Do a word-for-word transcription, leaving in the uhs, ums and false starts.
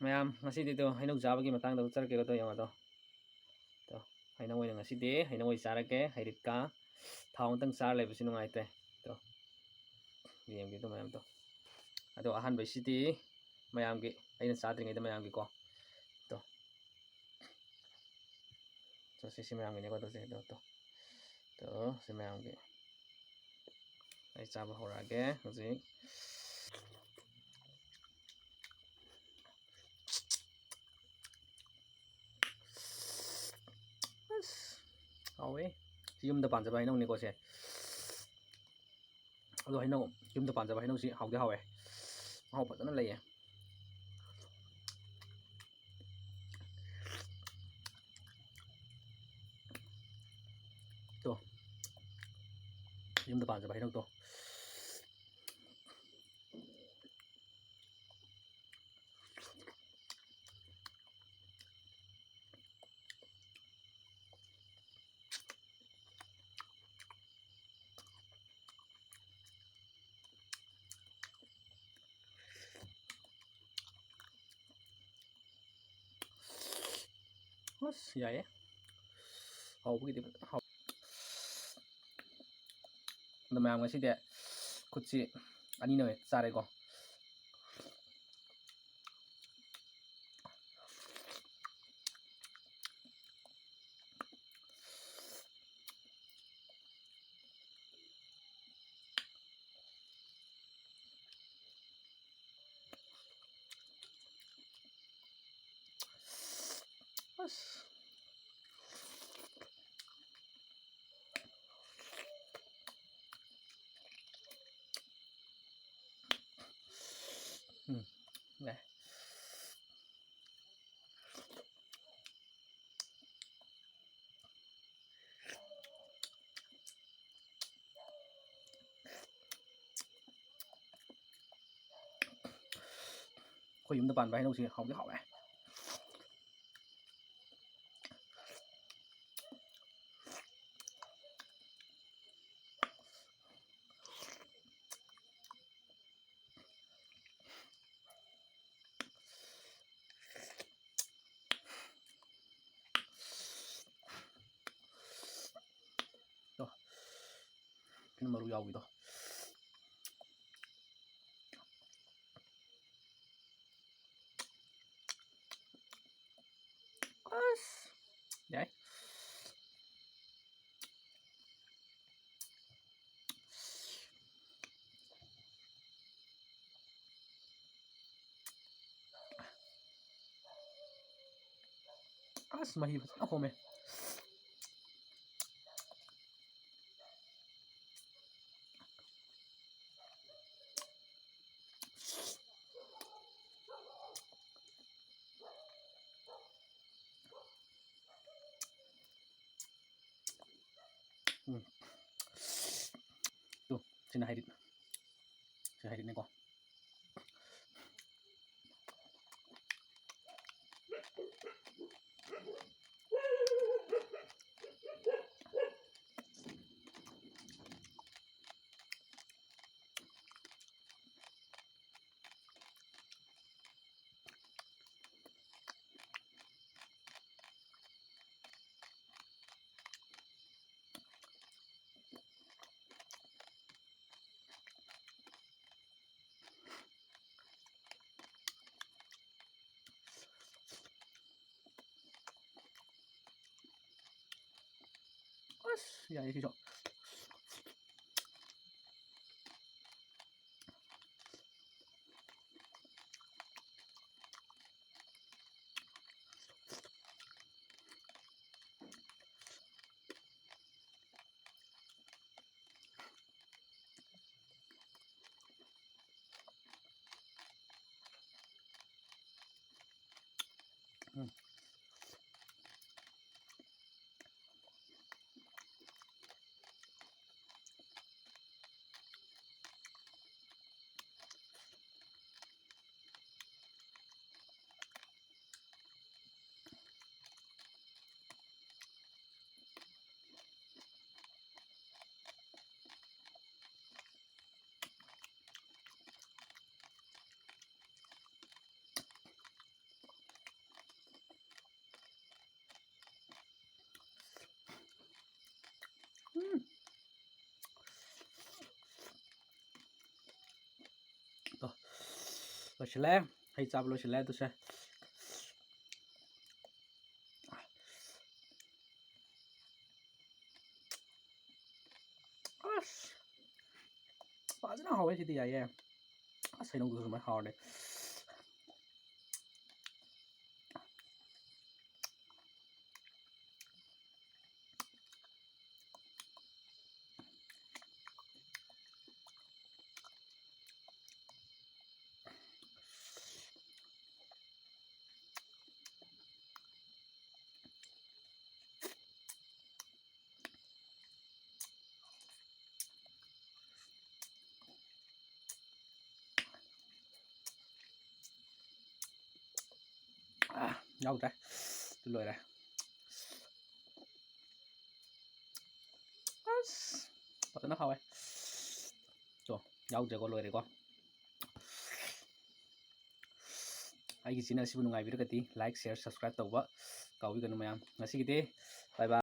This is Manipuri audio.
ꯃꯌꯥꯝ, ꯉꯁꯤꯗꯤ ꯇꯣ, ꯍꯩꯅꯧ ꯆꯥꯕꯒꯤ ꯃꯇꯥꯡꯗ ꯎꯠꯆꯔꯛꯀꯦꯀꯣ꯫ ꯇꯣ, ꯌꯦꯡꯉꯣ ꯇꯣ꯫ ꯇꯣ, ꯍꯩꯅꯧ ꯑꯣꯏꯅ ꯉꯁꯤꯗꯤ ꯍꯩꯅꯧ ꯑꯣꯏ ꯆꯥꯔꯒꯦ꯫ ꯍꯩꯔꯤꯠꯀ ꯊꯥꯎ ꯑꯃꯇꯪ ꯆꯥꯔ ꯂꯩꯕꯁꯤ ꯅꯨꯡꯉꯥꯏꯇ꯭ꯔꯦ꯫ ꯇꯣ, ꯌꯦꯡꯕꯤꯌꯨ ꯇꯣ ꯃꯌꯥꯝ ꯇꯣ꯫ ꯑꯗꯣ ꯑꯍꯥꯟꯕꯩꯁꯤꯗꯤ ꯃꯌꯥꯝꯒꯤ, ꯑꯩꯅ ꯆꯥꯗ꯭ꯔꯤꯉꯩꯗ ꯃꯌꯥꯝꯒꯤꯀꯣ꯫ ꯇꯣ꯫ ꯇꯣ, ꯁꯤ, ꯁꯤ ꯃꯌꯥꯝꯒꯤꯅꯦꯀꯣ꯫ ꯇꯣ, ꯁꯤ, ꯇꯣ, ꯇꯣ꯫ ꯇꯣ, ꯁꯤ ꯃꯌꯥꯝꯒꯤ꯫ ꯑꯩ ꯆꯥꯕ ꯍꯧꯔꯛꯑꯒꯦ ꯍꯧꯖꯤꯛ꯫ ꯑꯁ, ꯍꯥꯎꯋꯦ꯫ ꯁꯤ ꯌꯨꯝꯗ ꯄꯥꯟꯖꯕ ꯍꯩꯅꯧꯅꯤꯀꯣ ꯁꯦ꯫ ꯑꯗꯣ ꯍꯩꯅꯧ, ꯌꯨꯝꯗ ꯄꯥꯟꯖꯕ ꯍꯩꯅꯧꯁꯤ ꯍꯥꯎꯗꯤ ꯍꯥꯎꯋꯦ꯫ ꯃꯍꯥꯎ ꯐꯖꯅ ꯂꯩꯌꯦ꯫ ꯇꯣ, ꯌꯨꯝꯗ ꯄꯥꯟꯖꯕ ꯍꯩꯅꯧ ꯇꯣ꯫ ꯑꯁ, ꯌꯥꯏꯌꯦ꯫ ꯍꯥꯎꯕꯒꯤꯗꯤ ꯐꯖꯅ ꯍꯥꯎ-, ꯑꯗꯣ ꯃꯌꯥꯝ, ꯉꯁꯤꯗꯤ ꯈꯨꯠꯁꯤ ꯑꯅꯤꯅ ꯍꯦꯛ ꯆꯥꯔꯦꯀꯣ꯫ ꯑꯁ꯫ ꯎꯝ, ꯌꯥꯏ꯫ ꯑꯩꯈꯣꯏ ꯌꯨꯝꯗ ꯄꯥꯟꯕ ꯍꯩꯅꯧꯁꯤ ꯍꯥꯎꯗꯤ ꯍꯥꯎꯋꯦ꯫ ꯀꯩꯅꯣ ꯃꯔꯨ ꯌꯥꯎꯕꯤꯗꯣ꯫ ꯑꯁ! ꯌꯥꯏ꯫ ꯑꯁ, ꯃꯍꯤ ꯐꯖꯅ ꯍꯣꯝꯃꯦ꯫ ꯎꯝ꯫ ꯇꯨ, ꯁꯤꯅ ꯍꯩꯔꯤꯠ꯫ ꯁꯤ ꯍꯩꯔꯤꯠꯅꯤꯀꯣ꯫ ꯑꯁ, ꯌꯥꯏꯌꯦ ꯁꯤꯁꯨ꯫ ꯎꯝ꯫ ꯂꯣꯏꯁꯤꯜꯂꯦ꯫ ꯍꯩ ꯆꯥꯕ ꯂꯣꯏꯁꯤꯜꯂꯦ ꯑꯗꯨꯁꯦ꯫ ꯑꯁ, ꯐꯖꯅ ꯍꯥꯎꯋꯦ ꯁꯤꯗꯤ, ꯌꯥꯏꯌꯦ꯫ ꯑꯁ, ꯍꯩꯅꯧꯗꯨꯁꯨ ꯁꯨꯃꯥꯏꯅ ꯍꯥꯎꯔꯗꯤ꯫ ꯑꯥ, ꯌꯥꯎꯗ꯭ꯔꯦ꯫ ꯑꯗꯨ ꯂꯣꯏꯔꯦ꯫ ꯑꯁ, ꯐꯖꯅ ꯍꯥꯎꯋꯦ꯫ ꯇꯣ, ꯌꯥꯎꯗ꯭ꯔꯦꯀꯣ, ꯂꯣꯏꯔꯦꯀꯣ꯫ ꯑꯩꯒꯤ channel ꯑꯁꯤꯕꯨ ꯅꯨꯡꯉꯥꯏꯕꯤꯔꯒꯗꯤ like, share, subscribe ꯇꯧꯕ ꯀꯥꯎꯕꯤꯒꯅꯨ ꯃꯌꯥꯝ꯫ ꯉꯁꯤꯒꯤꯗꯤ bye bye꯫